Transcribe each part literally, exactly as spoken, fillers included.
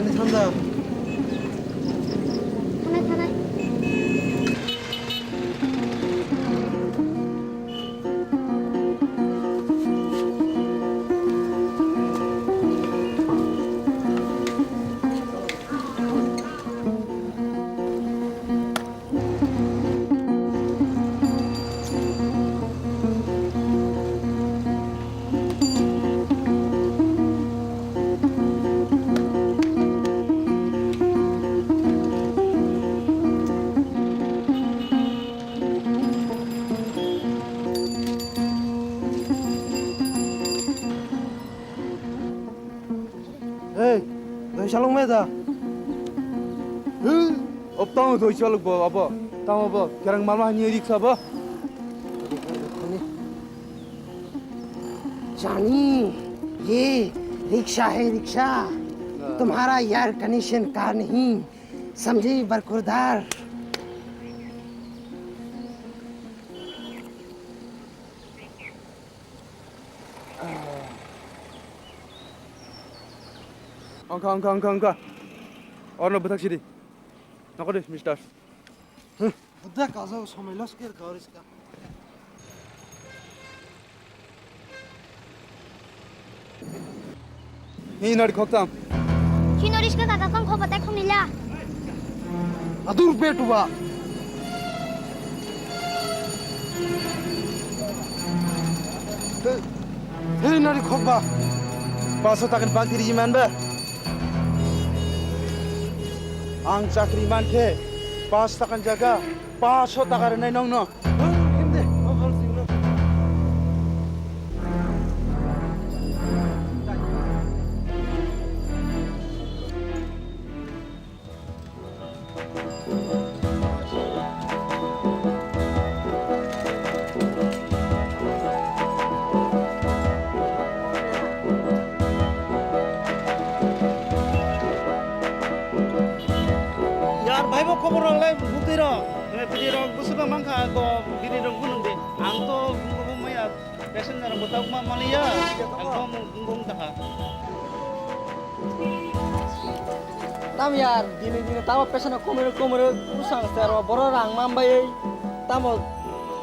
Thanjak. Thanai, thanai. Ei, doi salong me da. Hei, ob tamo doi salok bo abo. Tamo bo, kerang mama hani riksa bo. जानी, ये रिक्शा है, रिक्शा। हाँ। तुम्हारा air condition car नहीं, समझे बरखुरदार? Wngkha, wngkha, wngkha, wngkha. Orno bwthak sidi. Nokodi, mister. Budak kajao somai loss khe rwkha o riska. Hei nari khoktam. Chino riska kaka kong khoba tai khong nila. Adur betuba. Hei nari khokba. Paso takan bakti ri man ba. Ang chakri man khe pas takan jaga. Paso taka rwnai nongno. Yar, bhai, bo khobor rok lai bwtwi rok, bini rok bwswk mankha, to bini rok gwnang de. Ang to bumung maya passenger bo tabuk ma maliya, ekdom bumung taka. Tam yar, dini dini tamo passenger komoro komoro bwsang sero boro rang mambai. Tamo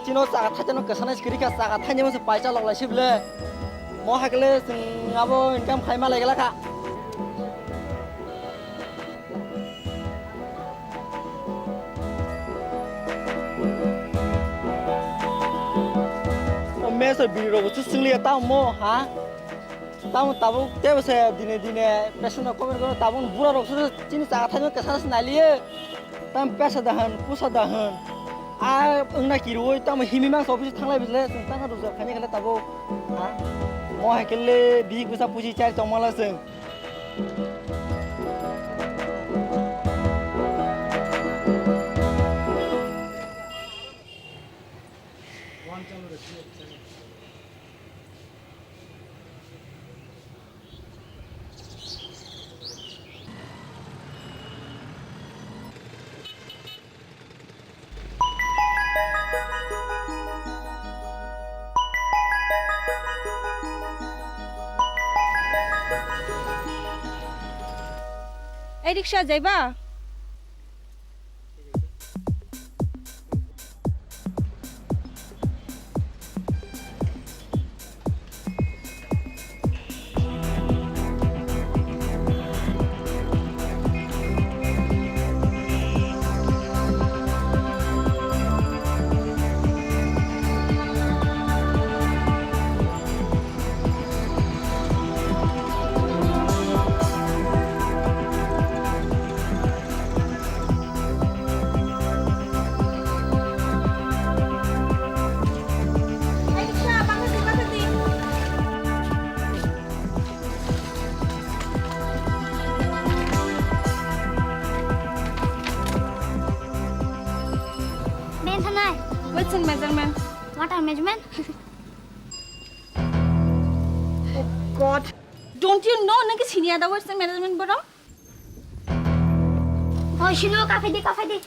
chino chaka thaitano kwsana sikiri kha, chaka thaini masa paisa lok lai sible. Mo hakle sing abo income khai ma lai gala kha. O meso bini rogo se singliya tamo mo, ha? Tamo tabuk tebo se dine dine pesonno comment kono tabuk bura rok se chini chaka thaino kesa se naliye. Tam pesa dahan, pusa dahan. A wngna kiroi tamo himi mangsa office thanglai bisle, chwng tangna rwjak khaini khaini tabuk. Ha? Mo hai kele bihik bwsa pusi chari tongmala chwng. Ei, riksha jaiba? Ben thanai. Wait, sir, measurement. What are measurement? Oh God. Don't you know nang senior da Western management boro? Oh, sino, kafe di, kafe di.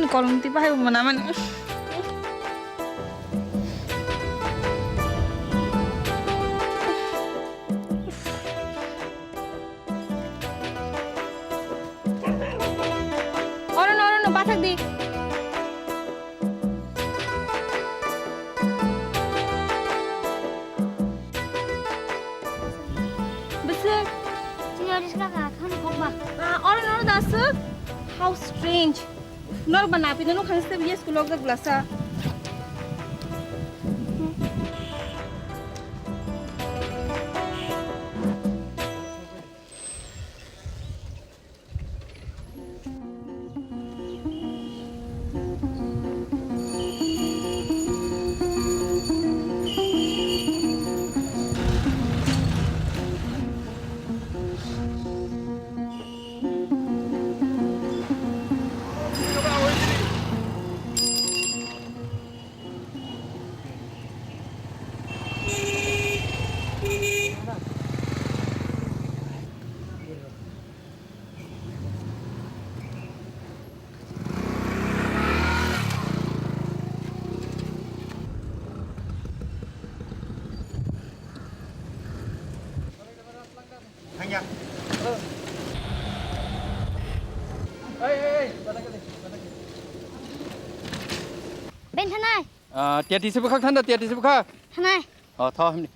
Kolom twi bahai bo mwnamani. Orono, orono, bathak di. Bwswk? Chini Harish kaka, khani kokba. Ah, orono, orono da aswk? How strange. Norok ba napino nukha se yes kulok jak glasa. Thangya. Ei, ei, ei, Ben thanai. Ah, tiya tisi bwkhak thanda, tiya tisi bwkhak. Thanai. Oh, tho, himni.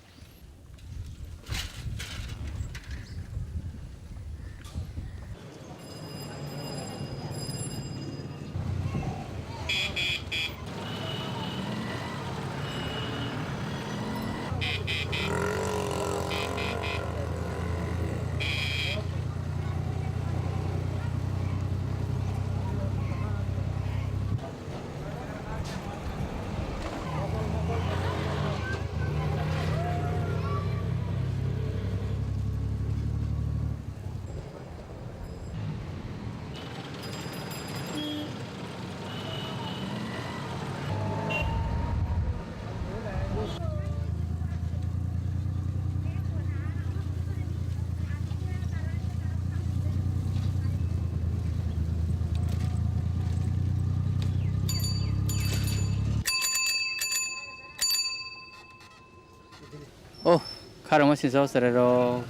Oh, kharangma singsa o chwrairok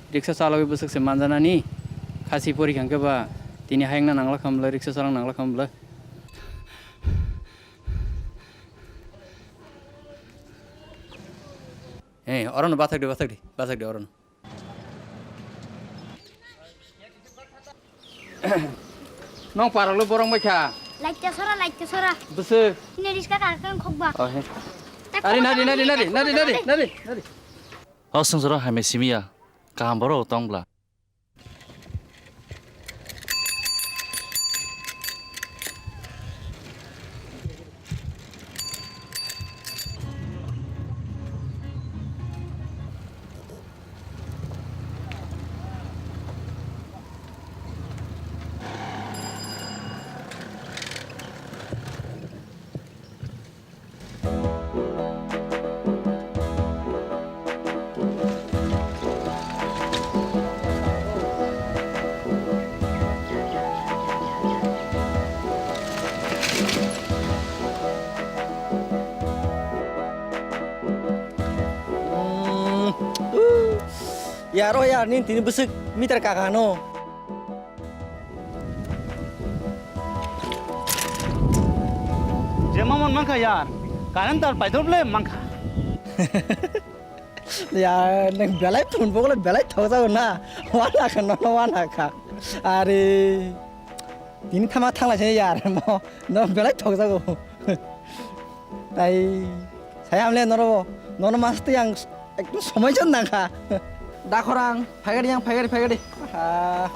riksa chalogwi bwswk se manjanani. Khasi porikha hwnkhe ba tini hayungna nangla khamle, riksa chalang nangla khamle. Eh, orono bathakdi, bathakdi, bathakdi orono. Nong paralo borong bai kha. Light ta sora, light ta sora. Bwswk. Ini riska karkan khokba. Oh, he. Ari nadi, nadi, nadi, nadi, nadi, nadi, nadi. O sungsaro hamya simiya. Kaham borok tong bla. Yar o yar, nini tini bwswk meter kaka no. Je mamon mankha yar, current tar paithor ble mankha. Ya, nang belai phun bokole belai thokjago na. Wana kha, nono wana kha. Are, tini thama thanglai se yar, no, no belai thokjago. Tai, saya hamle noro, nono mas tei ang ekdom somoi jon nangkha. Da khorang, phagadi yang, phagadi, phagadi. Ah.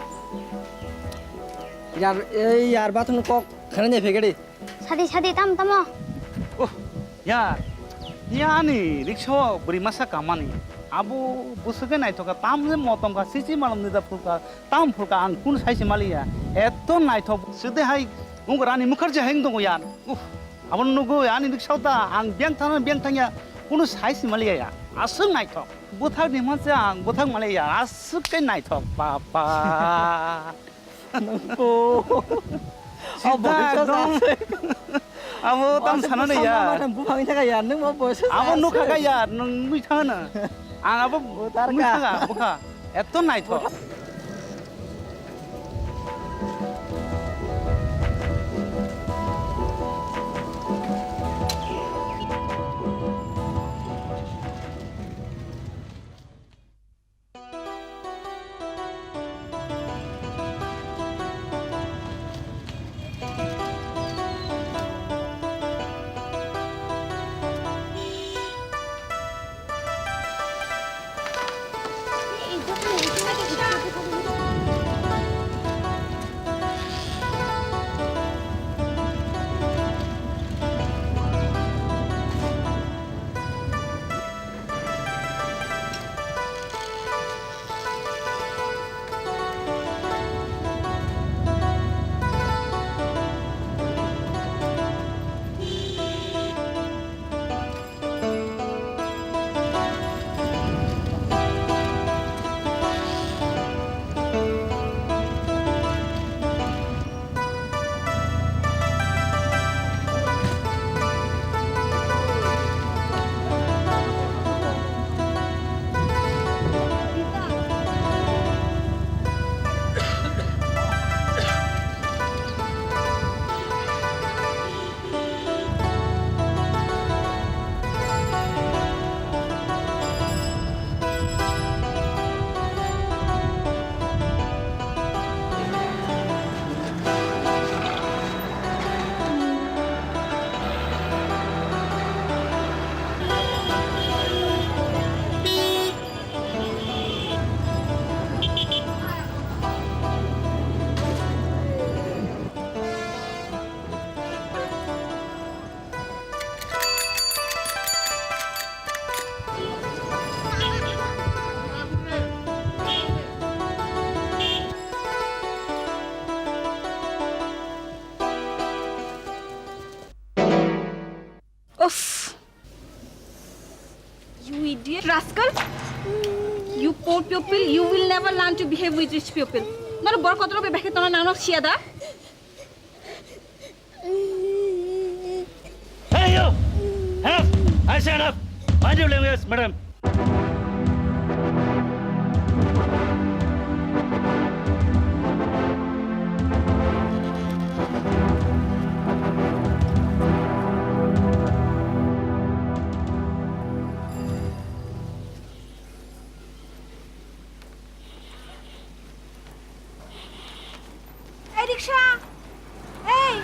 Yar, ei yar bathum kok khana ne phagadi. Sadi, sadi, tam, tamo. Oh, yar. Yar ani riksa o bwrwi masa kamani. Abo bwswk khe naithok kha, tam je motom kha, sisi malom nida phul kha. Tam phulka ang kunu sai se maliya. Eto naithok. Sede hai wng Rani Mukherjee hai wng tongo ya. Uff, abo nugo ani dik sauta ang beng thangna beng thangya kunu sai se maliya ya. Aswk naithok. Bwthak ni manse ang bwthak maliya. Aswk khe naithok. Papa. Nangko. Oh, sida boy, ekdom. Abo tam sana de ya. Bupang thaka ya, nung mo boy. Abo nukha ka ya, nung nui thana. Ang abo nui thaka, bukha. Eto naithok. Uff. You idiot rascal. You poor pupil, you will never learn to behave with rich people. Noro bor kotoro be bekhe tono nangno siya da. Hey, you! Enough! I say enough! Mind your language, madam. Hey, rickshaw! Hey!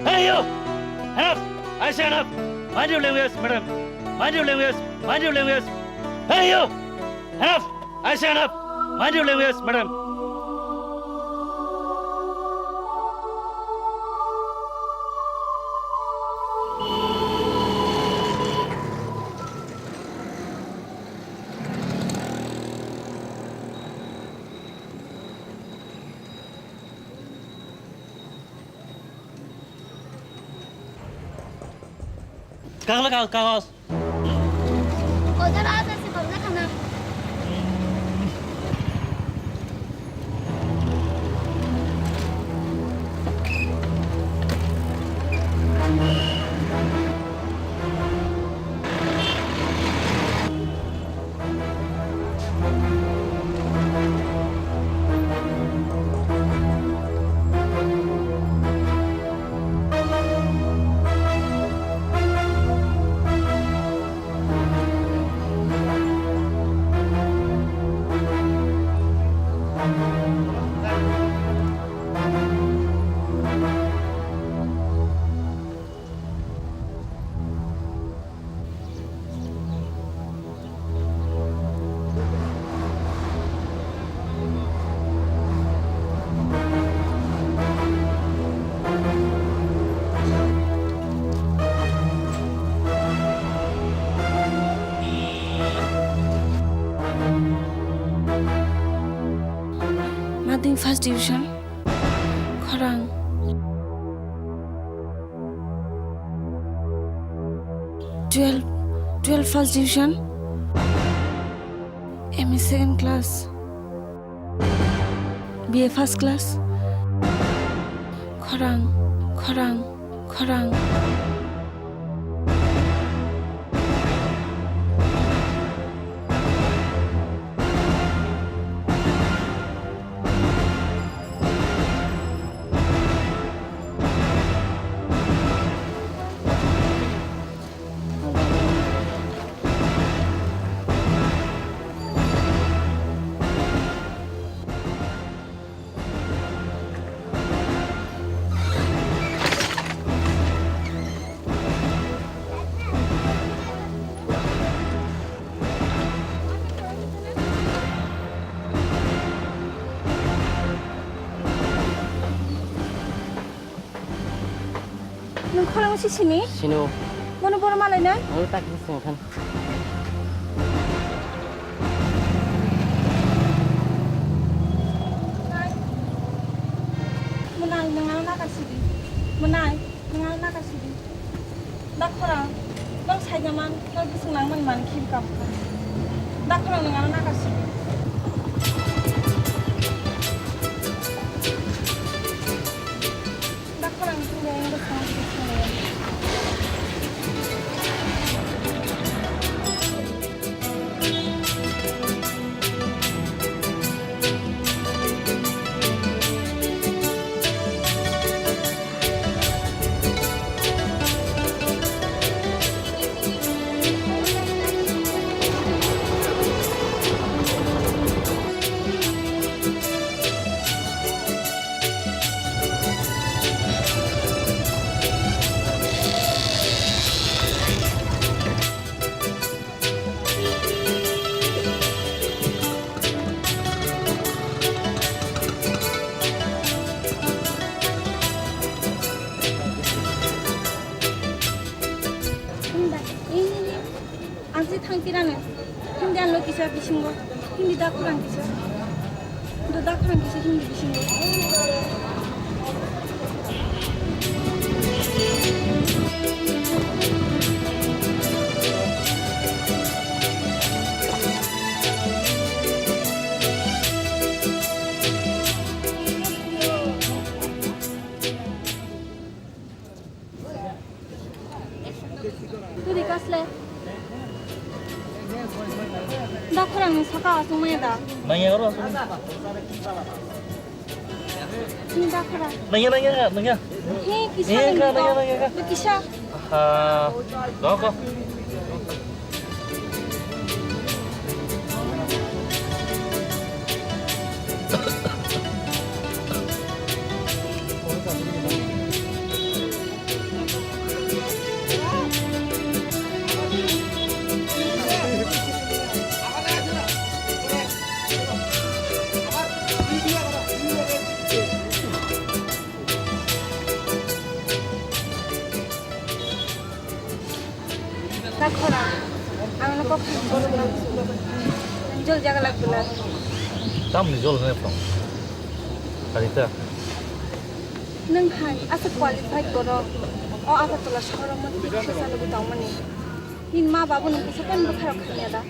Hey, you! Enough! I say enough! Mind your language, madam! Mind your language! Mind your language! Hey, you! Enough! I say enough! Mind your language, madam! Kagla ka-, kagos. Odar aja si babla khana. Madhyamik first division. Khorang. Twelve, twelve first division. M A second class. B A first class. Khorang, khorang, khorang. Nwng khorang si sini? Sino. Bono boro malai nai? Ang tak sini kan. Mwnai, nwng ano nakar sidi. Mwnai, nwng ano nakar sidi. Da khorang, nwng saida man, nwng bwswng nangmani man khibikam. Da khorang, nwng ano nakar sidi. Ang si thang tirano. Hindi ano kisa bisingo. Hindi da khorang kisa. Do da khorang kisa hindi bisingo. Turi kasle. Da khorang ni saka asung maya da. Nangya oro asung. Ni da khorang. Nangya, nangya, nangya. He, kisa. He, nangya, nangya, nangya. Kisa. Ha, go, go. Da khorang, ang no kok thang borok no jol jaga lak belak. Tamni jol ne phrang. Karita. Nwng hai asa qualified borok. O Agartala sohor o mantri kisa chalogwi tongmani. Nini ma babu nwng kisa pen bwkha rok khanya da?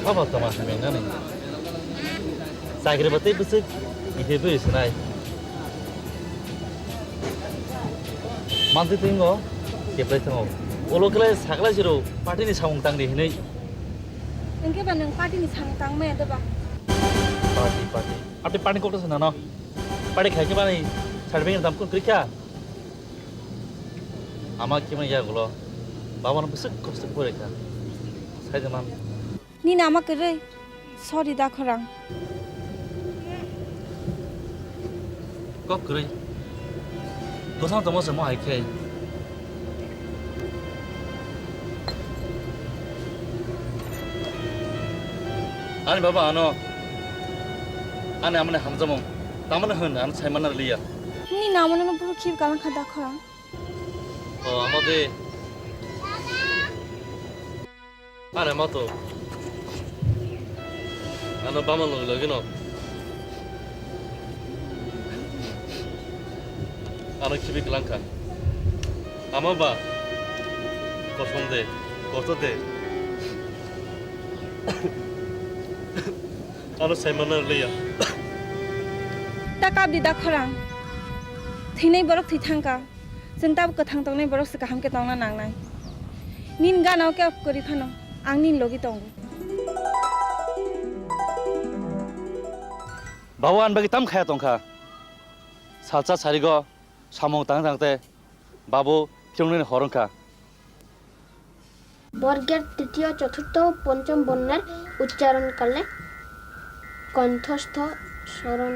Baba tama hamya nani. Chakri ba tei bwswk ithai bui sinai. Mantwi twingo keplai thango. Ulo khlai saklai siro party ni samung tangdi hinwi. Hwnkhe ba nwng party ni samung tangmaya de ba? Party, party. Ate party kokto sanano. Party khai khe bani certificate dam kun krikha. Ama kimani yagulo baba no bwswk kosto kore kha. Sai de man. Nini ama kwrwi. Sorry da khorang. Kok kwrwi. Kwthang tongma se mo hai khe. Ani baba ano. Ani amani hamjamung. Tamani hwn ano sai mana liya. Nini ama no buru khib galang kha da khorang. O, amo de. Are ma to. Ano bama logi logi no ano khibi kwlangkha. Ama ba kosom de, koto de. Ano saimano liya. Ta kap di da khorang. Thinai borok thwi thangkha. Chwng tabuk kwthang tongnai borok se kaham khe tongna nangnai. Nin gana o khe off kwrwi phano ang nin logi tongo. Babu ani bagwi tam khaya tongkha. Salsa sarigo samung tang tang te babu phiroknani hor wngkha. বর্গের তৃতীয়, চতুর্থ ও পঞ্চম বর্ণের উচ্চারণকালে কণ্ঠস্থ স্বরণ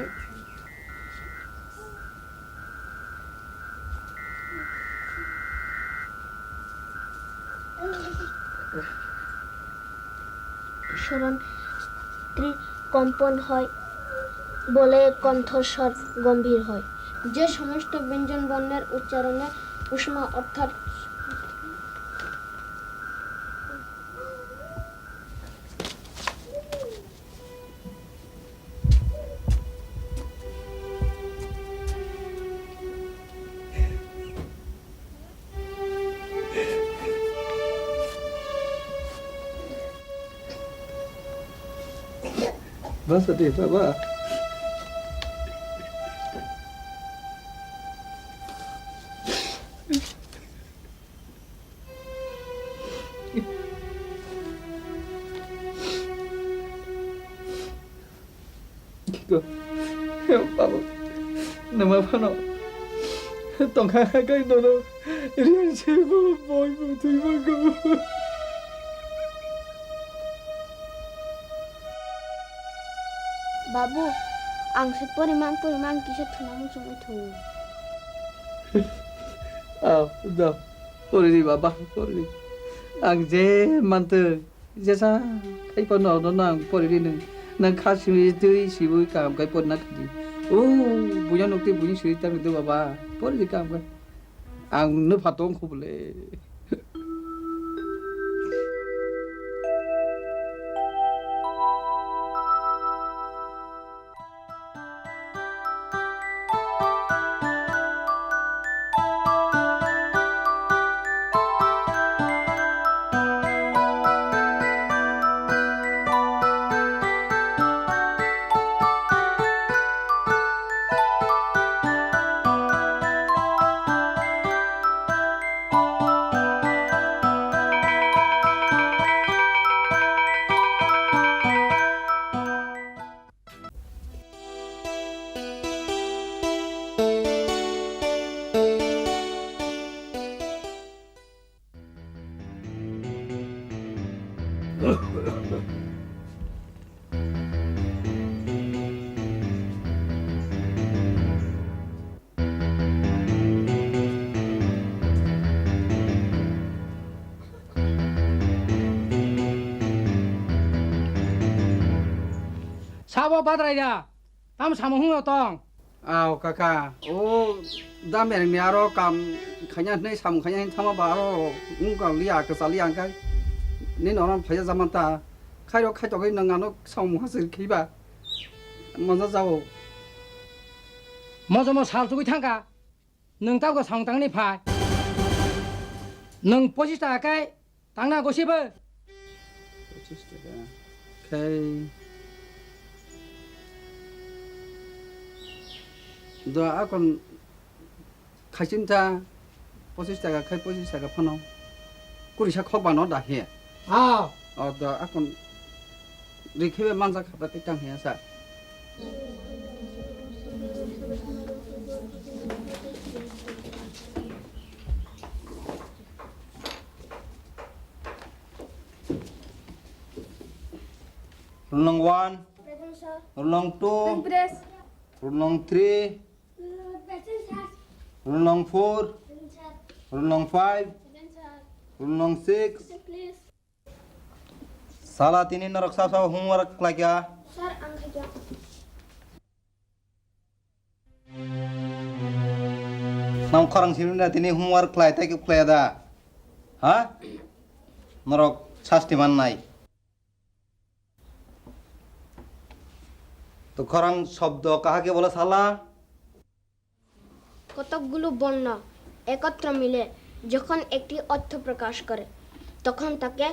স্বরণ স্ত্রী কম্পন হয় বলে কণ্ঠস্বর গম্ভীর হয়। যে সমস্ত ব্যঞ্জন বর্ণের উচ্চারণে উষ্মা অর্থাৎ Basta de, baba. Kiko, baba, nama phano tongkha kai nono riyan se bo boy bo twi bo go. Babu, ang se porimang porimang kisa thuna muchung ithu. Ah, da, poriri baba, poriri. Ang je mantwi. Jesa, khai po no, no, no, ang pori ri nung. Nang kha simi twi siwi kaham khai por na khadi. O, buya nuk twi buya siri ta do baba. Pori ri kaham khai. Ang no phatong khubule. Sabo badrai da, tam samung hwnwi tong. Aw kaka, o da mereng ni aro kam khaina hinwi samung khaina hinwi thangma ba aro wngkha liya kwchaliya hwnkhai nini oro phaija jamanta khairok khaitogwi nwng ano samung hachwk khiba moja jao. Mojomo sal chugwi thangkha. Nwng tabukhe samung tangni phai. Nwng pochis taka khe tangna gosibo. Pochis taka khai do akon khaichim ta pochis taka khai pochis taka phano kurisa khok bano da he. Ah. O do akon rikhibe manjak kha tang he sa. Roll number one. Present, sir. Roll number two. Present. Roll number three. Present, sir. Roll number four. Present, sir. Roll number five. Present, sir. Roll number six. Present, please. Sala tini norok sab sab homework khlaikha. Sir, ang khaikha. Nang khorang simi na tini homework khlai tei khe khlai da? Ha? Norok sasti man nai. তো খরাং শব্দ কাহাকে বলে শালা? কতকগুলো বর্ণ একত্র মিলে যখন একটি অর্থ প্রকাশ করে, তখন তাকে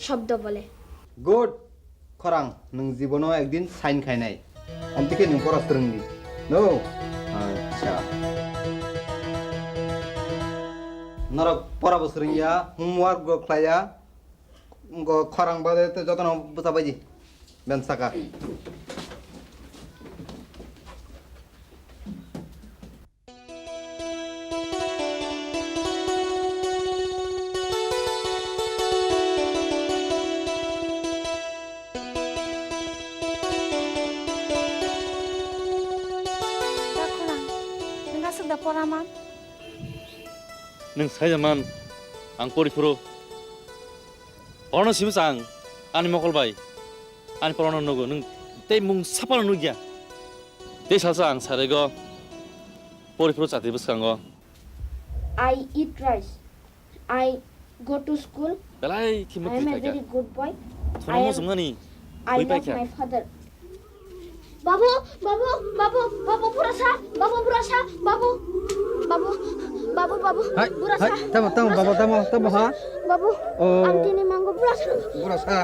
শব্দ বলে। Good. Khorang, nwng jibono ekdin sign khainai. Amtike nwng pora swrwngdi. No? Acha. Norok pora bo swrwngya, homework bo khlaiya. Go khorang bade te jotono bwsa baidi. Ben saka. Da khorang, nwng aswk da pora man? Nwng sai da man, ang pori phuru. Orono simi sa ang, ani mokol bai, ani porano nugo, nwng tei mung sapano nugya. Tei salsa ang sarego, pori phuru chati bwskango. I eat rice. I go to school. Belai khe I am a mukti khaikha. Very good boy. Thono I am, mosongmani I hui love paikha. My father. Babu, babu, babu, babu, burasa, babu, burasa, babu, babu, babu, babu, hai, burasa, hai, tamo, tamo, burasa, baba, tamo, tamo, ha? Babu, oh. Ang tini mango burasa. Burasa.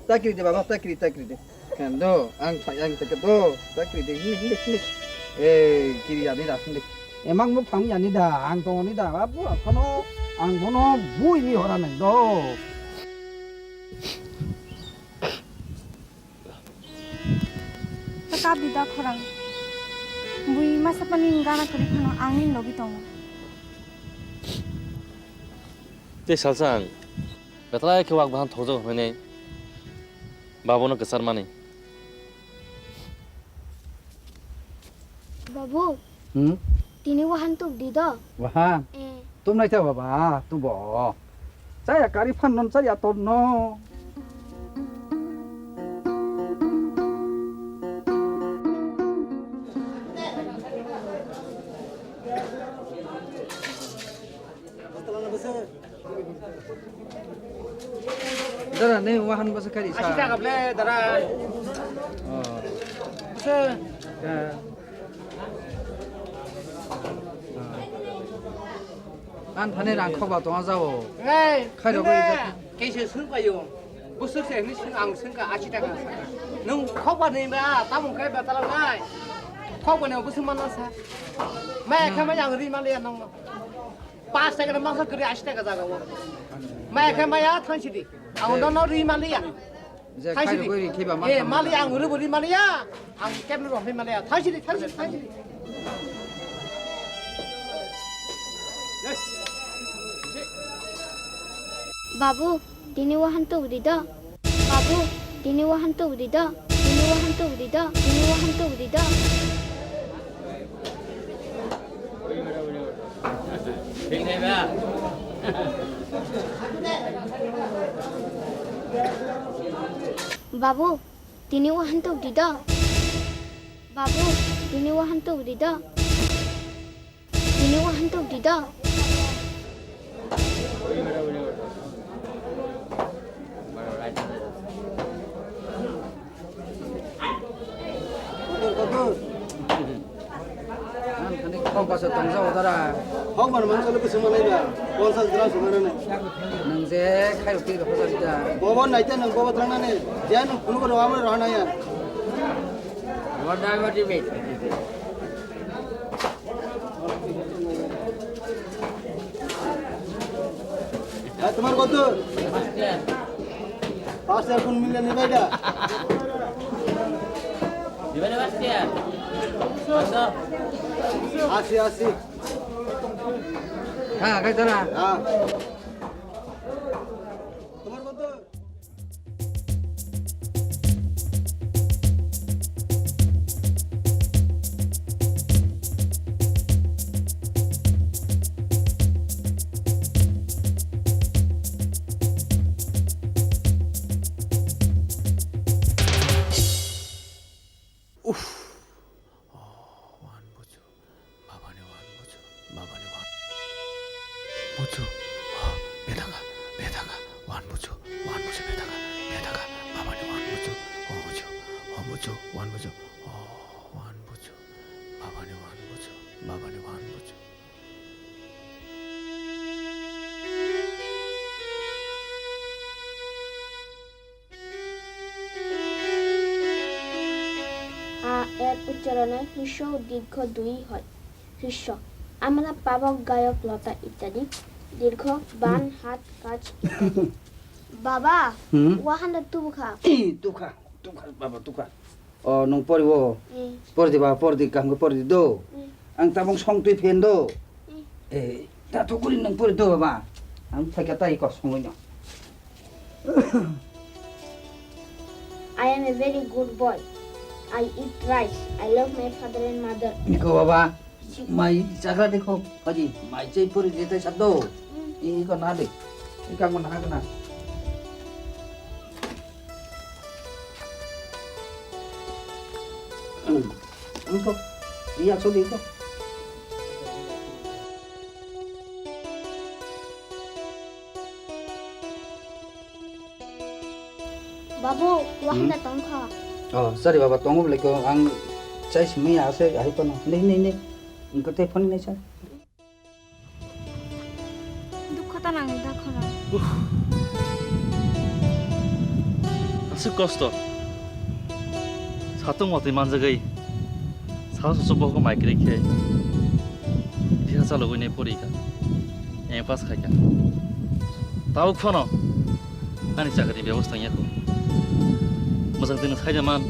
Takri de, baba, takri, takri de. Kendo, ang, ang teke do, takri de, hindi, hindi, hindi. Eh, kiri ani da, hindi. Emang nuk thang yani da, ang tongoni da, abu, kono, ang bono bui ni hora nang do. Kap di da khorang. Bui masa pani gana kari phano ang ni logi tongo. Tei salsa ang. Betlai khe wak bahan thokjak hwnwi babono kwchar mani. Babu, hmm? Tini wahan tuk di do? Wahan? Eh. Tum nai ta baba, tu bo. Chaya kari phan non chaya ton no. Dara, ne wahan basa kari sa. Ashi taka ble, dara. Oh. Basa. Ya. Ah. An thani rang khokba tong jao. Ngai. Khairo bai. Kaisa sung payo. Busuk se ni sung ang sung ka ashi taka. Nung khokba ni ba, tamung kai ba talang nai. Khokba ni busuk mana sa. Mai khamai ang ri maliya nong. Pas taka na mangsa kri ashi taka jaga o. Maya khe maya thangsidi. Ang nono ri maliya. Je thangsidi. Khairok ri khiba ma. Eh, mali ang rubu ri maliya. Ang keblu roh ri maliya. Thangsidi, thangsidi, thangsidi. Babu, tini wahan tu di do. Babu, tini wahan tu di do. Tini wahan tu di do. Tini wahan tu di do. Babu, tini wahan tuk di do. Babu, tini wahan tuk di do. Tini wahan tuk di do. Kok basa tongsa odara. Kok mana mana kalau bisa mana ya? Ponsa gram semana nih? Nang je khai roti rokha jari da. Bobo naita nang bobo terang nani. Jangan nang kunu kunu amar rohana ya. Wada wadi be. হ্যাঁ, তোমার কত? পাঁচ হাজার কোন মিলে নেবে এটা? দিবে না পাঁচ হাজার? কত? আশি, আশি। হ্যাঁ, খাইতো না। হ্যাঁ। তোমার কত? Uff. Oh, wan buju. Babani wan buju. Babani wan buju. Oh, betaka, betaka. Wan buju. Wan buju betaka. Betaka. Babani wan buju. Oh, buju. Oh, buju. Wan buju. Oh. Baba ni uan bujo. A er ucharone hrisho dirgho dui hoi. Hrisho. Amala pabok gayok lota ityadi. Dirgho ban hat kaj ityadi. Baba, hmm? Wahanda tubukha. Ih, tukha, tukha, baba, tukha. O, nwng poriwo? Mm. Pordi ba, pordi, kaham khe pordi do. Mm. Ang tabuk song twi phen do. Mm. Eh, ta thukuri nwng pori do ba. Ang phaikha tai kok songwi no. I am a very good boy. I eat rice. I love my father and mother. Iko baba, mai chakra dekho, haji, mai chai pori de tai sat do. Mm. Iko na de. Ika mo na kana. Iko, iya so de iko. Babu, wahanda tongkha. Oh, sorry baba, tongo bole ko ang chai simi ase ahi kono. Nei, nei, nei. Ingko te phone nei sa. Dukho ta nangni da khorang. Aswk kosto. Satung watwi manjagwi. Sal susu bohok mai kiri khe. Diha chalogwi ne pori ka. M A pass khai ka. Tabuk phano ani chakri ni bebosta wngya kho. Mwchang twi no sai da man.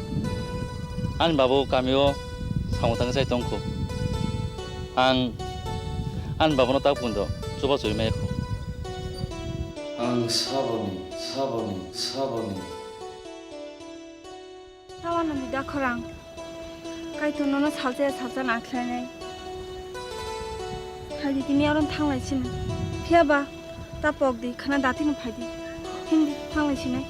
Ani babo kamio samung tangwi chai tong kho. Ang ani babono tabuk pundo chuba chuwi maya kho. Ang saboni, saboni, saboni. Tawano ni da khorang. Kaitor nono salsa ya salsa na khlainai. Phaidi tini aron thanglai sina. Phiya ba ta pok di khana dati no phaidi. Hindi thanglai sinai.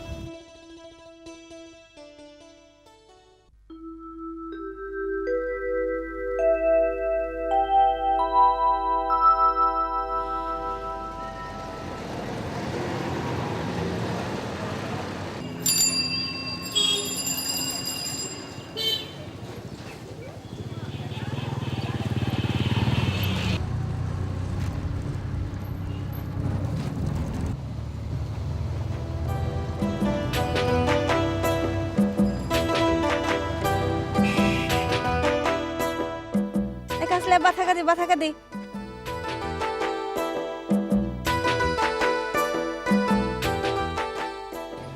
Ekasle bathakadi, bathakadi.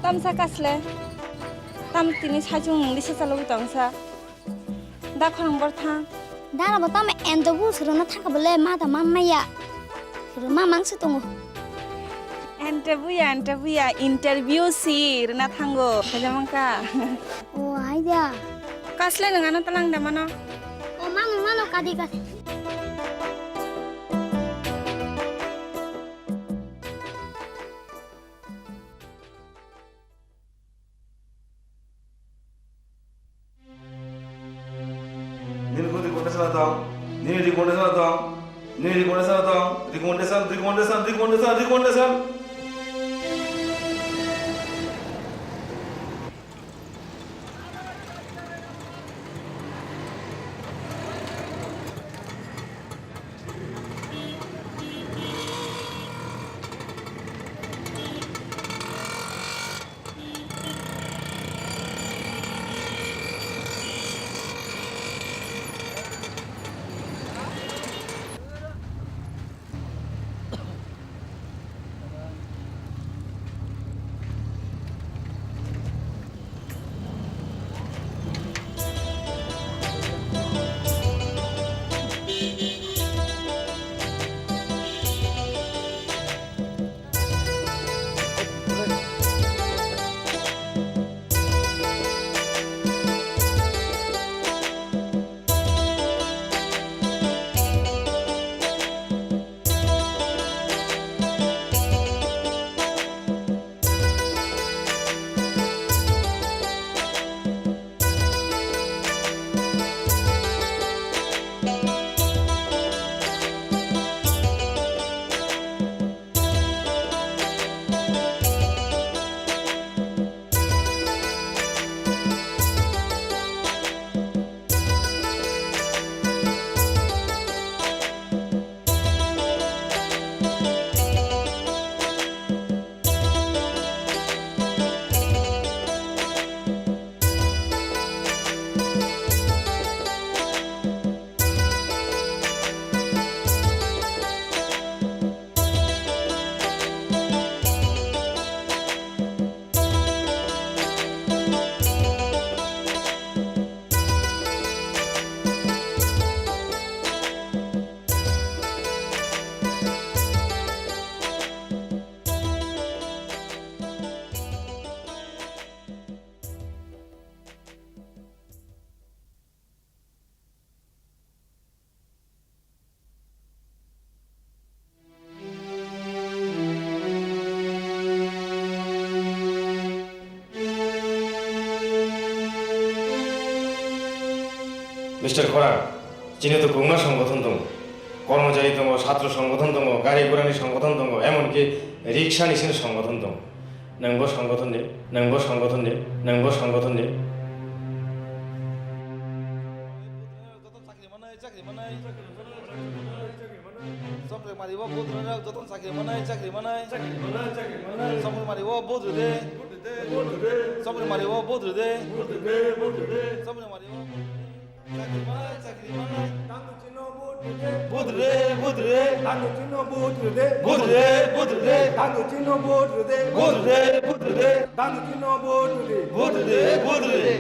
Tamsa kasle. Tam tini saichung nungdi se chalogwi tongsa. Da khorang bor thang. Dara bo tamo endo bu suruna thangka bole ma da man maya. Suru ma mang se tongo. Ente buya, ente buya, interview si rwna thango. Khaja mangka. O, hai da. Kasle nang ano talang da mano. O, mano, mano, kadi, kadi. Nini kung recommendation tong? Nini recommendation tong? Nini recommendation tong? Recommendation, recommendation, recommendation, recommendation. Mister Khorang, chini to kwbangma songgothon tongo. Kormochari tongo, chhatro songgothon tongo, gari gurani songgothon tongo, emonki riksani sini songgothon tongo. Nwngbo songgothonni, nwngbo songgothonni, nwngbo songgothonni. Chakri manai, chakri manai. Chakri mari o vote rwna jotono chakri manai, chakri manai. Chakri manai, chakri manai. Chakri mari o vote rwde. Vote rwde. Chakri mari o vote rwde. Vote rwde, vote rwde. Chakri mari o chakri manai, chakri manai. Dandu chino vote rwde. Vote rwde, vote rwde. Dandu chino vote rwde. Vote rwde, vote rwde. Dandu chino vote rwde. Vote rwde, vote rwde. Dandu chino vote rwde. Vote rwde, vote rwde.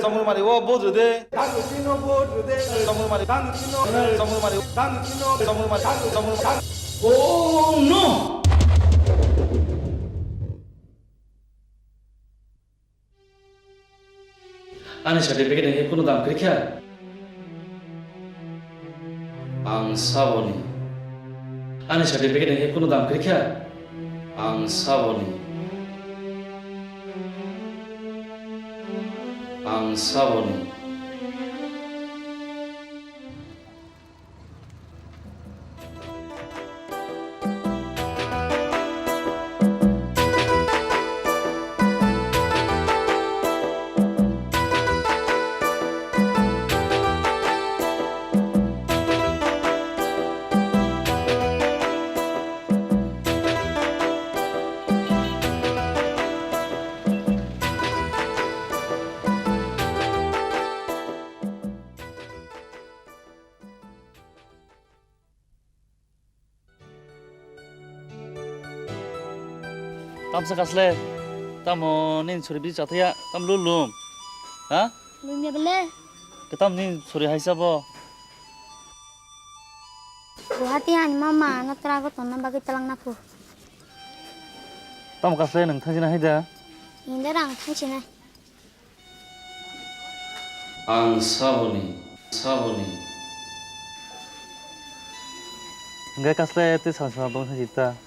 Samui mari o vote rwde. Samui mari, samui, samui mari, samui mari. Oh no! Ani certificate ni kunu dam kwrwi kha? Ang saboni. Ani certificate ni kunu dam kwrwi kha? Ang saboni. Ang saboni. Tamsa kasle, tamo nini sori bisi chathaya, tam lulum? Ha? Lumya bele. Ketam nini sori haisa bo? Guwahati ani mama no trago tonna bagwi talang naku. Tamo kasle nwng thangjina haida? Inda rang thangjina. Ang saboni, saboni. Hingke kasle te sal sal bong sajita.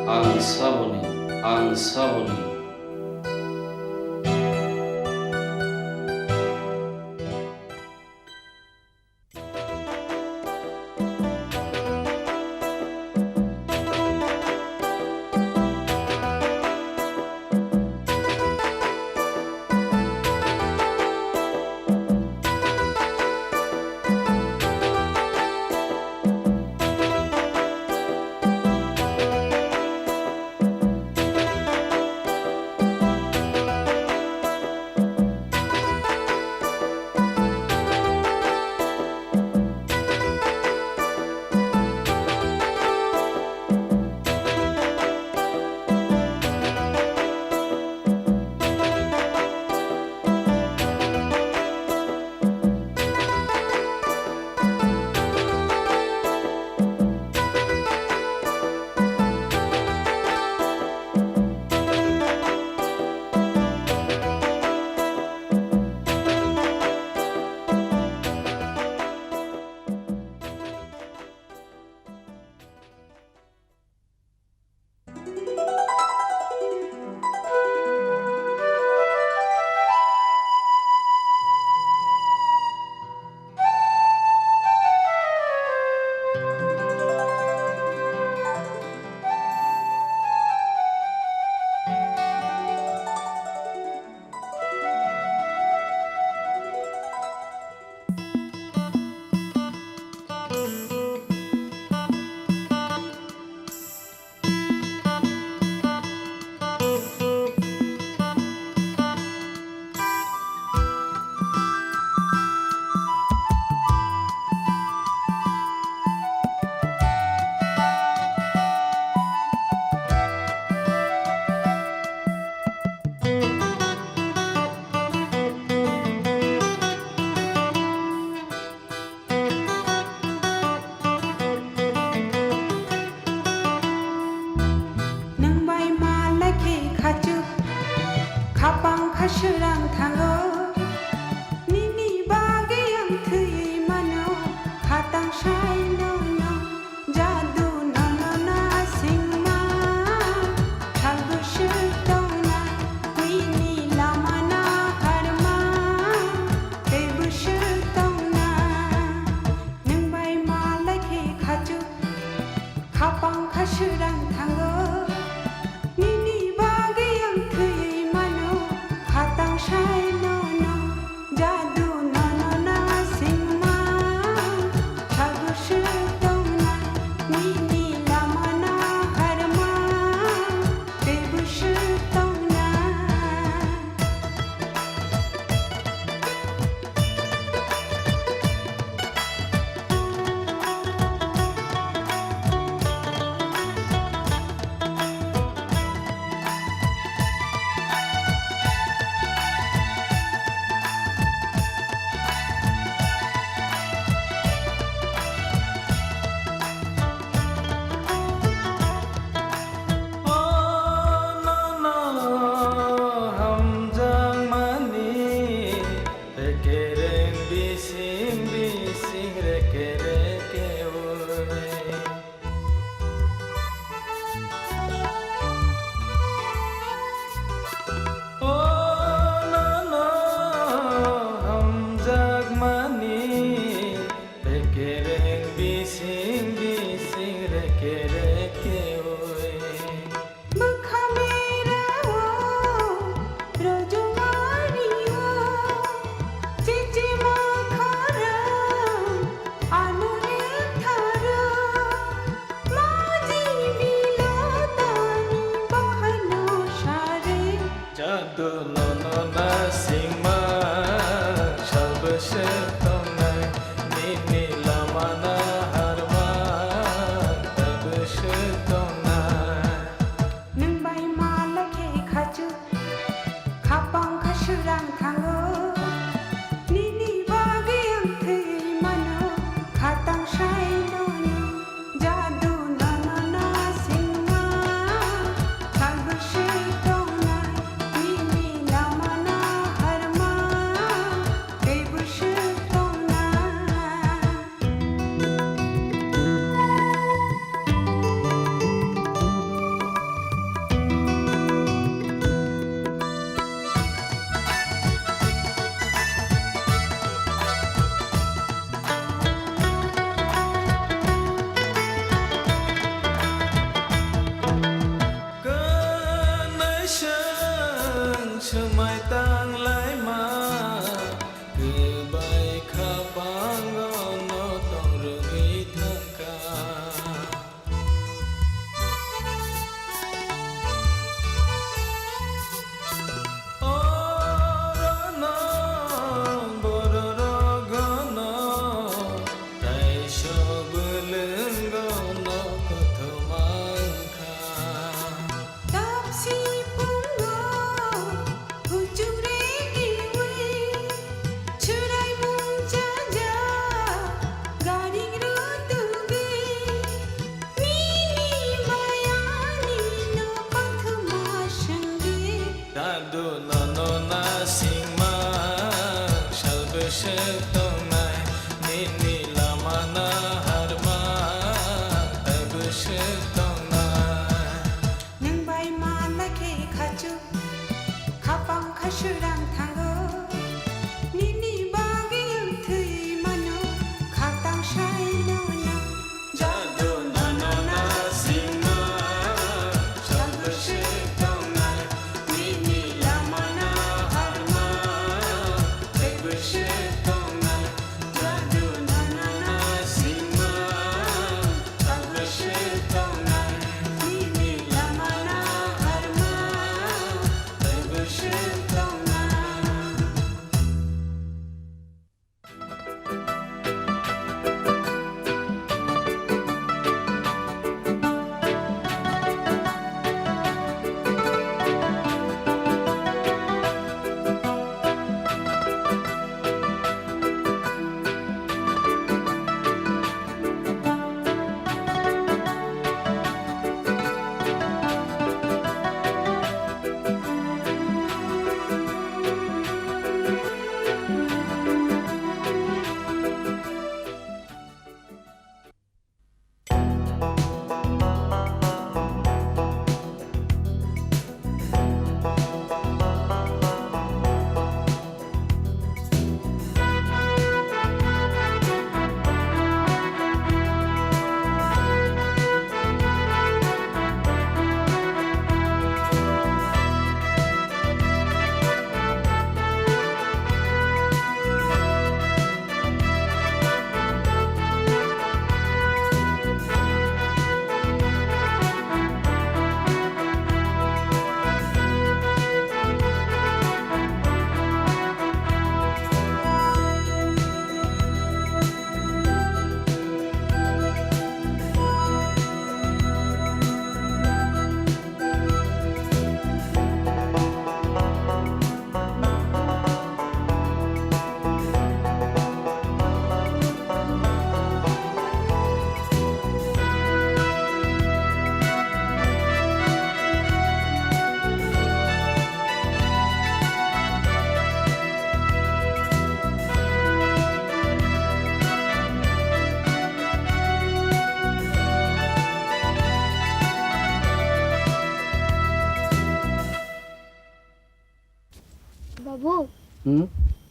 Ang saboni, ang saboni.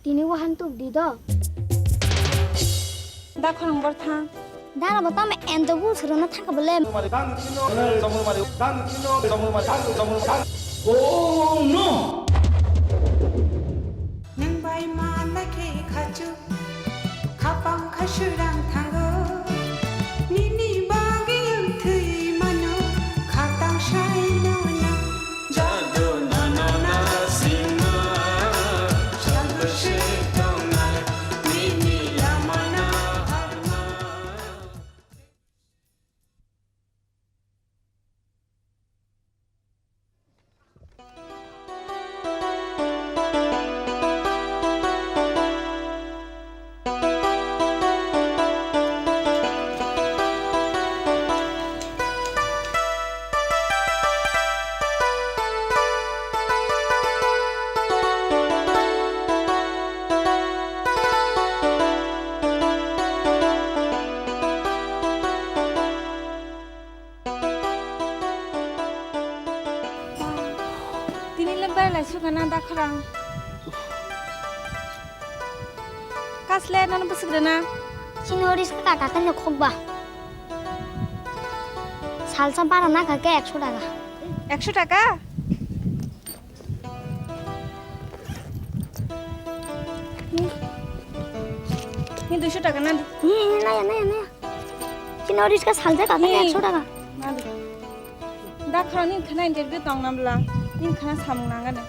Tini wahan tuk di do. Da khorang bor thang. Dara bo tamo endo bu suro na thangka bole. Oh no! Nwng bai ma nai khe khachu, khapang kha surang thango. Nini bagwi ang thwi mano, khatang sai no na. Jadu na na na sima, sadu se tongnai, nini lama na harma. Tini le bai lai sukha na da khorang. Kasle nono bwswk rwna? Chini o risk ka kakan no khokba. Salsa bara na ka ke ekso taka. Ekso taka? Ni, ni duiso taka na di. Ni, ni, naya, naya, naya. Chini o risk ka salsa kakan ni ekso taka. Na di. Da khorang ni khana interview tong nam bla. Ni khana samung nang gana.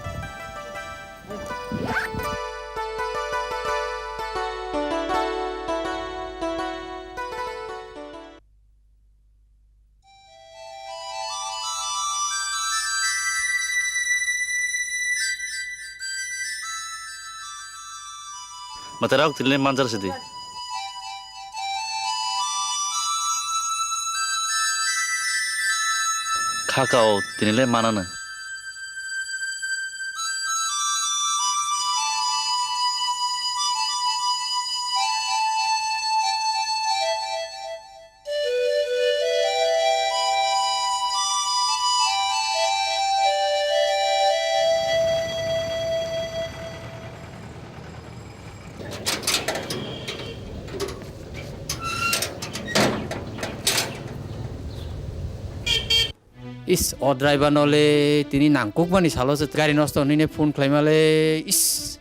Mwtairok tini le manjak sidi. Kha kao tini le manano. Is, o driver no le tini nangkukmani salo se gari nosto hwnwi ne phone khlaima le, is,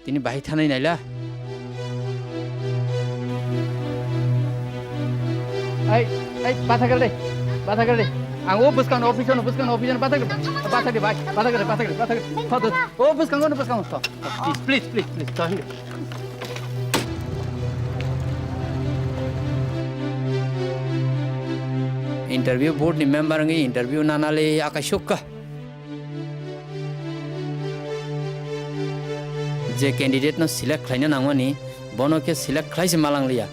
tini bahai thanai naila. Ai, ai, bathagal de, bathagal de. Ang o bwskang office no, bwskang office no bathagal, bathagal de, bai, bathagal de, bathagal de, bathagal de. Tho, tho, o bwskang no, bwskang tho. Please, please, please, please, tho hindi. Interview board ni member wngwi interview nanali akai sukha. Je candidate no select khlaina nangmani, bono khe select khlai se malang liya.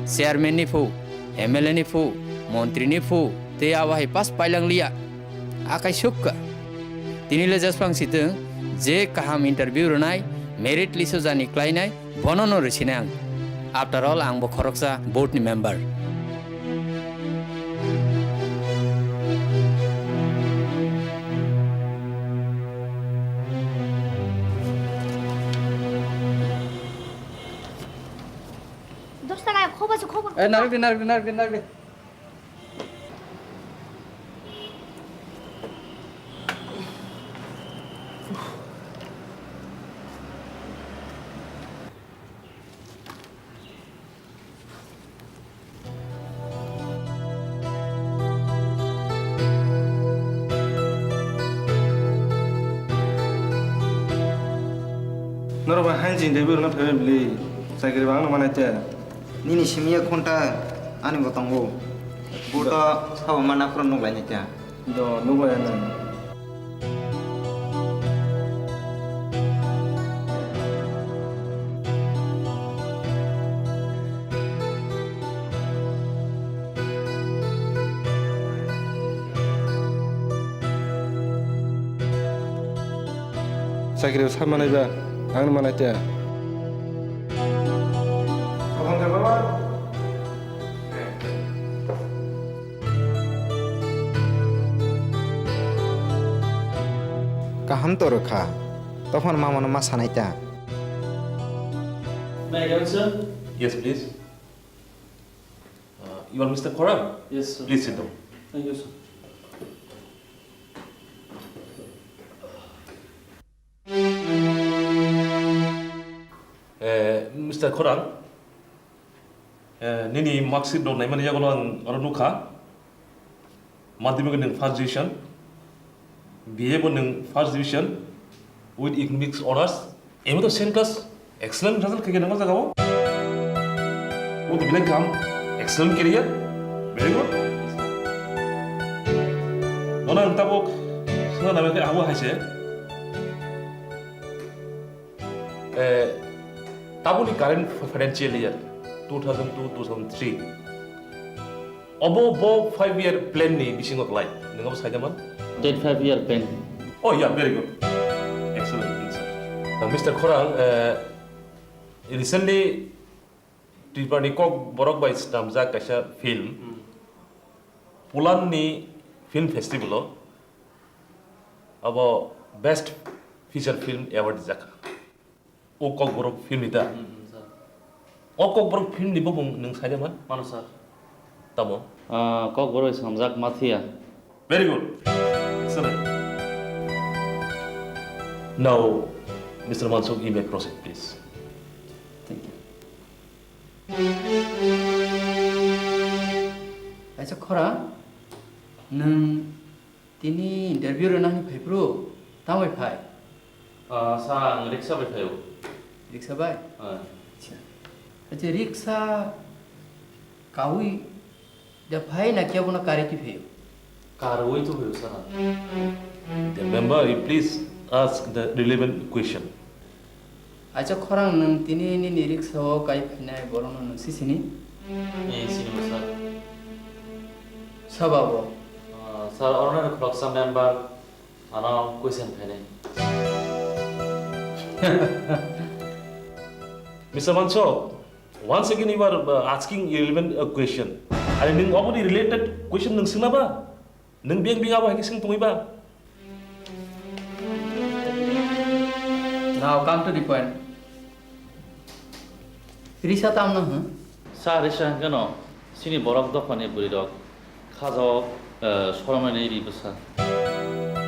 Chairman ni phu, M L A ni phu, montri ni phu, tei abo hai pass pailang liya. Akai sukha. Tini le jasphang sitwng, je kaham interview rwnai, merit list o jani klainai, bono no rwsinai ang. After all, ang bo khoroksa board ni member. Dos taka khoba se khoba. Eh, narwk di, narwk di, narwk di, narwk di. Norok bai haini chini tei bwrwino phaibai bwlwi, chakri bo ano manai te. Nini simi ya khunta ani bo tongo. Bo to sabo mana phuru nuk lainai ta. Do, nuk lai ano. Chakri sa manai ba, ang manai ta. Abang ka baba. Kaham to rwkha. Tophano mamano ma sanai ta. May I come in, sir? Yes, please. Uh, you are Mister Khorang? Yes, sir. Please sit down. Thank you, sir. Eh, Mister Khorang, eh, nini marksheet rok naimani yago ang oro nukha. Madhyamik nwng first division, B A bo nwng first division with economics honors, emo to same class, excellent result khaikhe nangma jagao. Abo to belai kaham, excellent career, very good. Nono ang tabuk swngna nangma khe abo hai se. Eh, tabukni current financial year two thousand two, two thousand three. Obo bo five year plan ni bisingo klai. Nwng abo saida man? That five year plan. Oh yeah, very good. Excellent, sir. Now, Mister Khorang, eh, recently Tripura ni Kokborok bai swnamjak kaisa film, hmm, Poland ni film festival o abo best feature film award rijak. O Kokborok film ni da? Hmm, hmm, sir. O Kokborok film ni bubung nwng saida man? Mano, sir. Tamo? Ah, Kokborok swnamjak Mathiya. Very good. Excellent. Now, Mister Mansuk, you may proceed, please. Thank you. Acha khora, nwng tini interview rwna hwnwi phai phuru, tamo bai phai? Ah, sa ang riksa bai phaio. Riksa bai? Ah. Acha. Acha, riksa kaui da phai na khe bono karwi twi phaio? Karwi twi phaio, sir. The member, you please ask the relevant question. Acha khorang, nwng tini nini riksa o kai phainai borokno nwng si sini? Eh, sini bo, sir. Soba bo? Ah, sir, oro nini khoroksa member ano question khainai. Mister Mansuk, once again you are, uh, asking irrelevant, uh, question. Are nwng oboni related question nwng swngna ba? Nwng beng beng abo hai khe swng tongwi ba? Now come to the point. Risa tamno hwn? Sa risa hwnkhe no, sini borok dophani bwrwi rok khajao, eh, soromnani ri bwsa.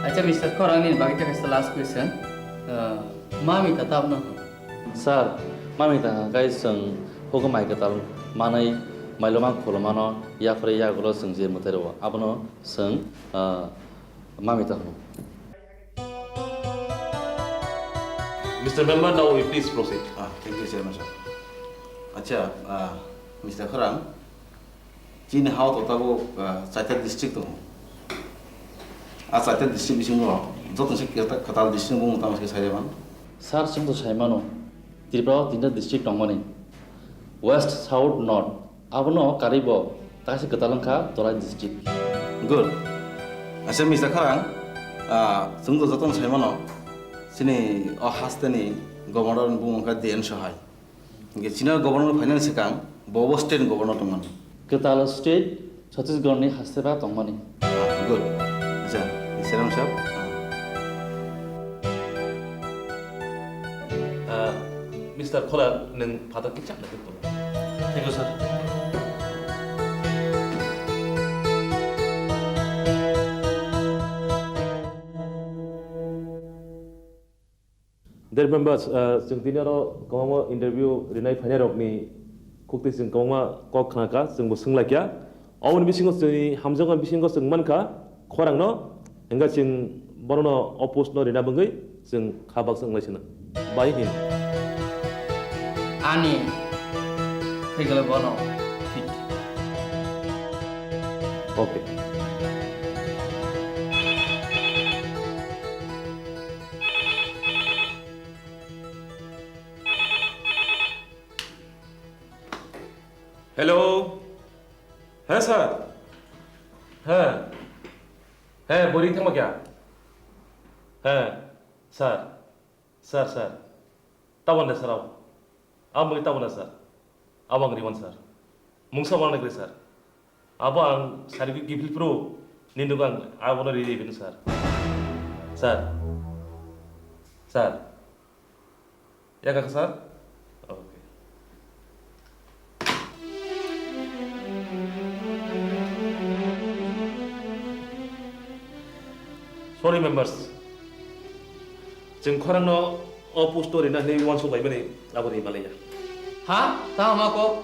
Acha, Mister Khorang, nini bagwi tei kaisa last question. Eh, mami ta tamno hwn? Sir, mami ta hwnkhe chwng hugo mai kwtal manwi mailoma khulumano yapharwi yagulo chwng je mwtai rwo, abono chwng, ah, mami ta hwno. Mister Member, now we please proceed. Ah, thank you, Chairman sir. Acha, ah, Mister Khorang, chini hao to tabuk, ah, chaita district tongo. Ah, chaita district bisingo joto se kwtal district bumung tamo se sai man? Sir, chwng to sai mano. Tripura o tinta district tongmani, West, South, North. Abono karwi bo kaisa kwtal wngkha Dholai district. Good. Acha, Mister Khorang, ah, chwng to joto sai mano, chini o hasteni governor ni bumung wngkha D N Sahai. Hingke chini governor phainani swkang bo bo state ni governor tongmani. Kwtal state Chhattisgarh ni haste ba tongmani. Ah, good. Acha, Mister Ram sahab. Ah. Ah, Mister Khola, nwng phatar kisa naikhe tong. Thank you, sir. Dear members, ah, chwng tini oro kwbangma interview rinai phainairokni khuktwi chwng kwbangma kok khnakha, chwngbo swnglaikha. Oboni bisingo chwngni hamjakmani bisingo chwng mankha khorangno, hwnkhe chwng bonono o post no rina bagwi chwng kha baksa wnglaisino. Bai hin. Ani thwigwlai bono fit. Okay. Hello. He, sir. He. He, bwrwi thangma kya? He, sir. Sir, sir. Tabon de, sir, abo. Abo mui tabon de, sir. Abo ang riwan, sir. Mungsa wang nagri, sir. Abo ang sari gui gifil pro. Nini dukang abono ri ri bini, sir. Sir. Sir. Yakha sir? Okay. Sorry members. Chwng khorangno o post-o rina hinwi uansuk laimani abo ri manliya. Ha? Tamo ma kok?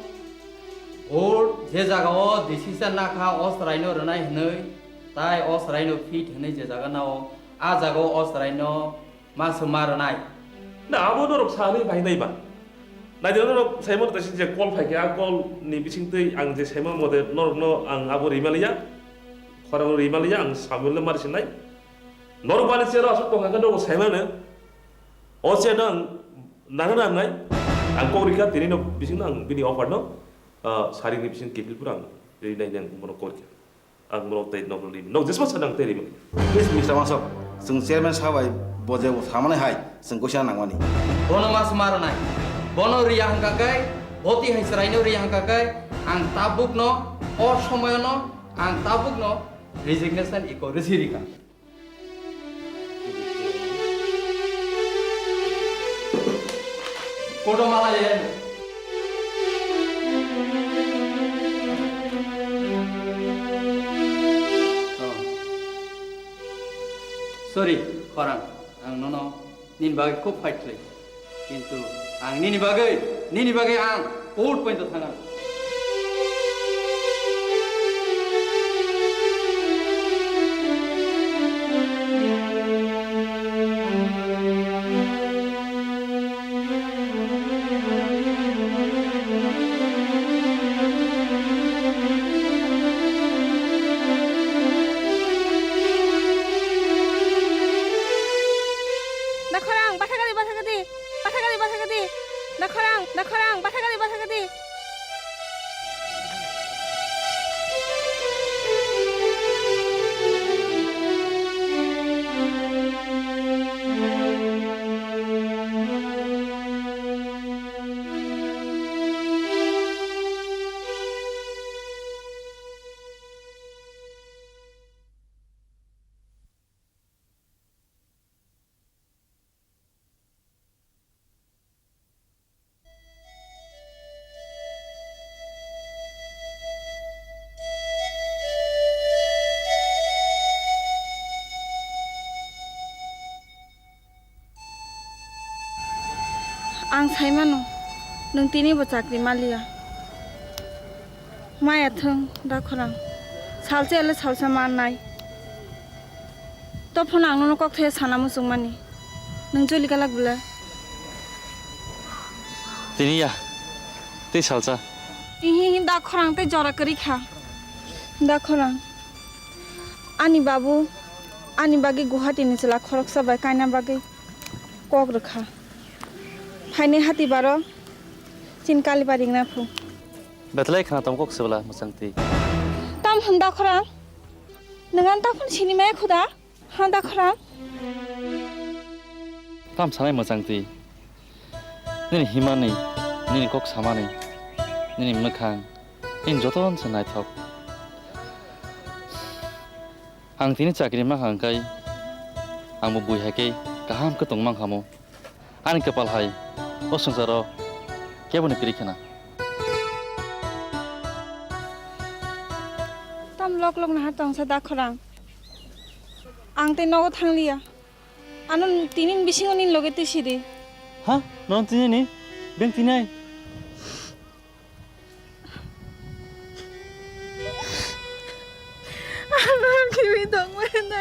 Court je jaga o decision nakha o chwraino rwnai hinwi, tai o chwraino fit hinwi je jaga nao, a jaga o o chwraino ma swma rwnai. Na, abo norok sanwi bai nai ba. Naidi norok saimano taisi je call phaikha, a call ni bisingtwi ang je saimano mote norokno ang abo rimaliya. Khorang rimaliya, ang Samuel no mari sinai. Norok bani chair o aswk tongkha khe norok saimano. O chair no ang nana nangnai. Ang kok rikha, tini no bisingno ang bini offer no, ah, saring ni bising kepil pura ang rinai nang bono kok rikha. Ang norok tei nok rwdi. Nok jesma sana ang tei rima. Please, Mister Mansok, chwng chairman sabai bo je bo samani hai, chwng kuisa nangmani. Bono mas marnai. Bono riya hangka kai, boti hai chwraino riya hangka kai, ang tabukno, o somoyono, ang tabukno resignation iko risi rika. Kodo mala ye. Oh. Sorry, khorang. Ang nono nini bagwi khub fight khlai. Kintu ang nini bagwi, nini bagwi ang court pointo thangna. Nakhorang, bathakadi, bathakadi, bathakadi, bathakadi. Nakhorang, nakhorang, bathakadi, bathakadi. Ang sai mano, nwng tini bo chakri maliya. Maya thung, da khorang. Salsa ele salsa mannai. To phano ang nono kok thaya sana muchungmani. Nwng joli kalak bwle? Tini ya, tei salsa. Ihi hi da khorang tei jora kwrwi kha. Da khorang. Ani babu, ani bagwi Guwahati ni chwla khoroksa bai kaina bagwi kok rwkha. Phainai hati baro, chini Kalibari wngna phu. Bethlai khna tong kok sibla mwchang twi. Tam hwn da khorang? Nwng ang takhun sini maya khuda? Ha da khorang? Tam sanai mwchang twi. Nini himani, nini kok samani, nini mwkhang, nini joton se naithok. Ang tini chakri mankha hwnkhe, ang bo bui hai khe kaham khe tong mankha mo. Ani kwpal hai o swngcharo keboni kwrwi khna. Tam lok lok naha tongsa da khorang. Ang tei nogo thangliya. Ano tini bisingo nini loge twi sidi. Ha? Nono tini ni? Beng tini ai? Ano kiwi tongmana.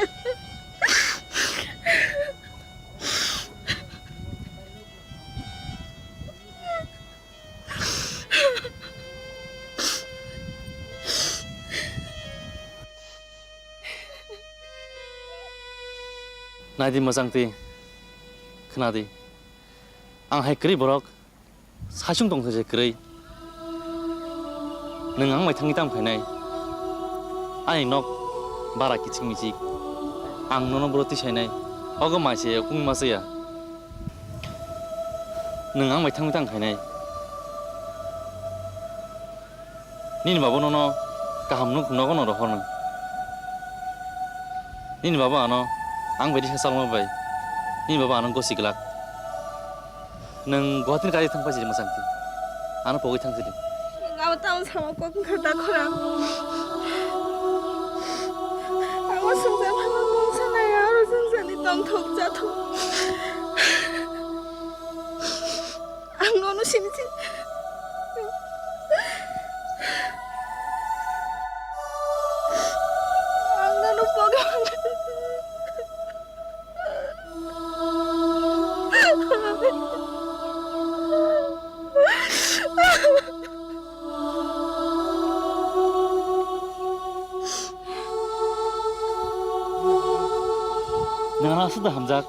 Naidi mwchang twi, khna di. Ang hai kwrwi borok, saichung tong thai se kwrwi. Nwng ang bai thangwi tam khainai. Ani nok bara kichik michik. Ang nono boro tisainai. Ogo mai se kung ma chaya. Nwng ang bai thangwi tang khainai. Nini baba nono kaham nuk nogo no rohorno. Nini baba ano ang bai risa chalma bai Nini baba ano gosi glak. Nwng Guwahati ni kari thang paisidi mwchang di. Ano pogwi thang sidi. Nwng abo tamo samo kok wngkha da khorang. Ang o swngchar phano mungsa nai, aro swngcharni tongthok chathok. Ang nono sini se. Ang nono pogo. Nana aswk da hamjak.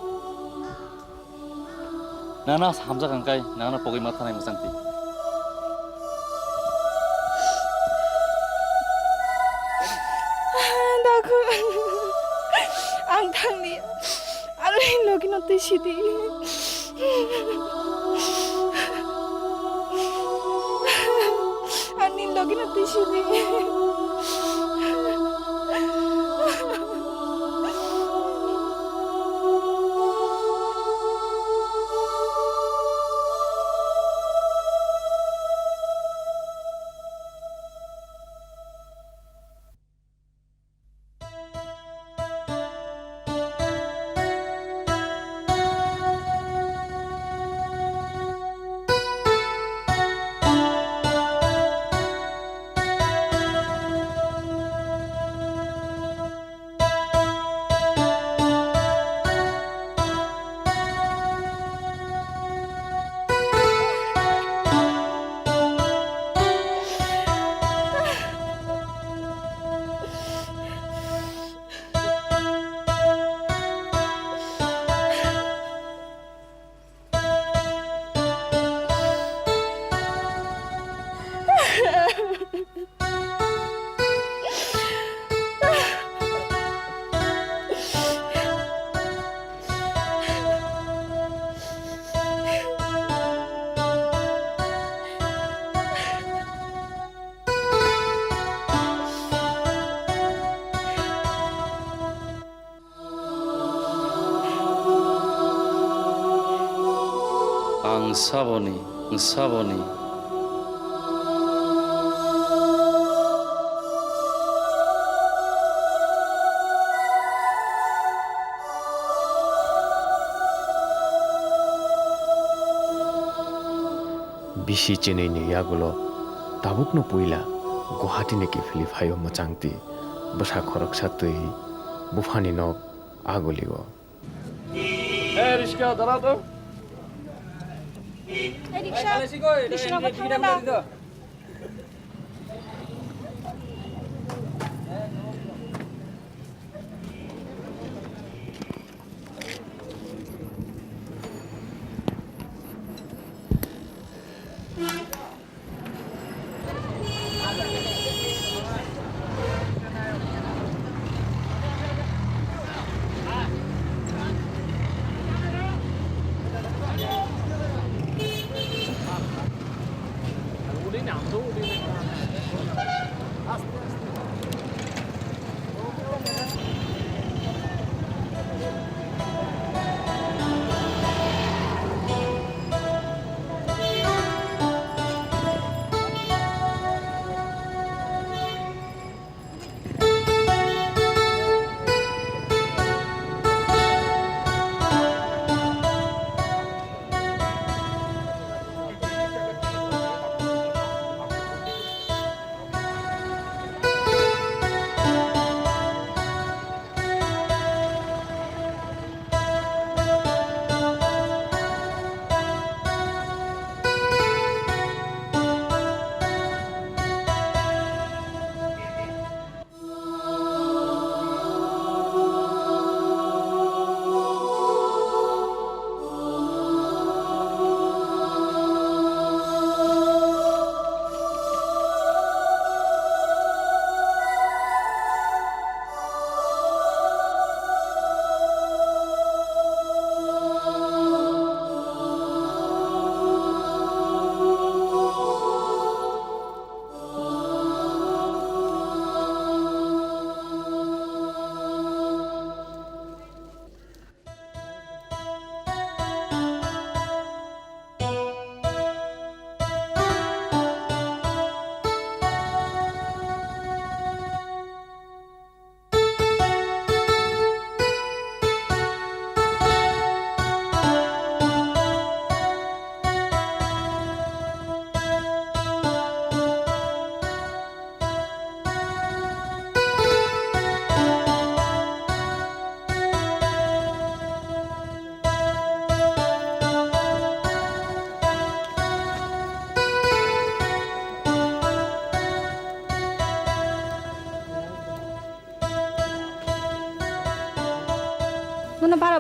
Nana hamjak ang kai, nana pogwi ma thanai mwchang twi. Dakho, ang thangni, aro logi no twi sidi. Ani logi no twi sidi. Ang saboni, ang saboni. Bisi chinwi ni yagulo tabukno puila Guwahati ni kiphilwi phaio mwchangtwi bwsa khoroksa twi buphani nok agulio. Hey, riksa, dara to. Hey, riksa, riksa nang thangna.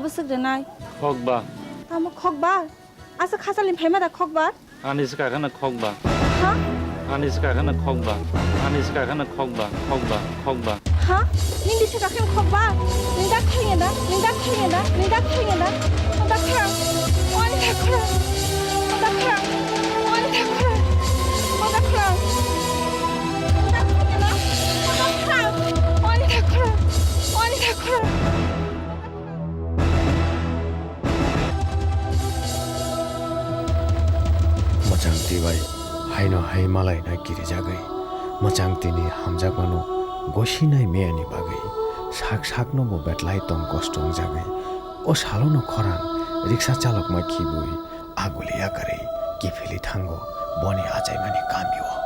Bwswk rwnai. Khokba. Tamo khokba? Aswk hachal ni phaima da khokba? Ani swkakhe no khokba. Ha? Ani swkakhe no khokba. Ani swkakhe no khokba. Khokba. Khokba. Ha? Nini swkakhe no khokba? Nini da khainga da? Nini da khainga da? Nini da khainga da? O da kha. O da kha. O da kha. O da kha. O da khainga da? O da kha. O da kha. O da kha. Mwchangtwi bai haino hai malaina kirijagwi, mwchangtwini hamjakmano gosinai meyani bagwi sak sakno bo betlai tong kosto wngjagwi, o salono khorang riksa chalokma khibwi aguli yakarwi kiphilwi thango boni achaimani kamio.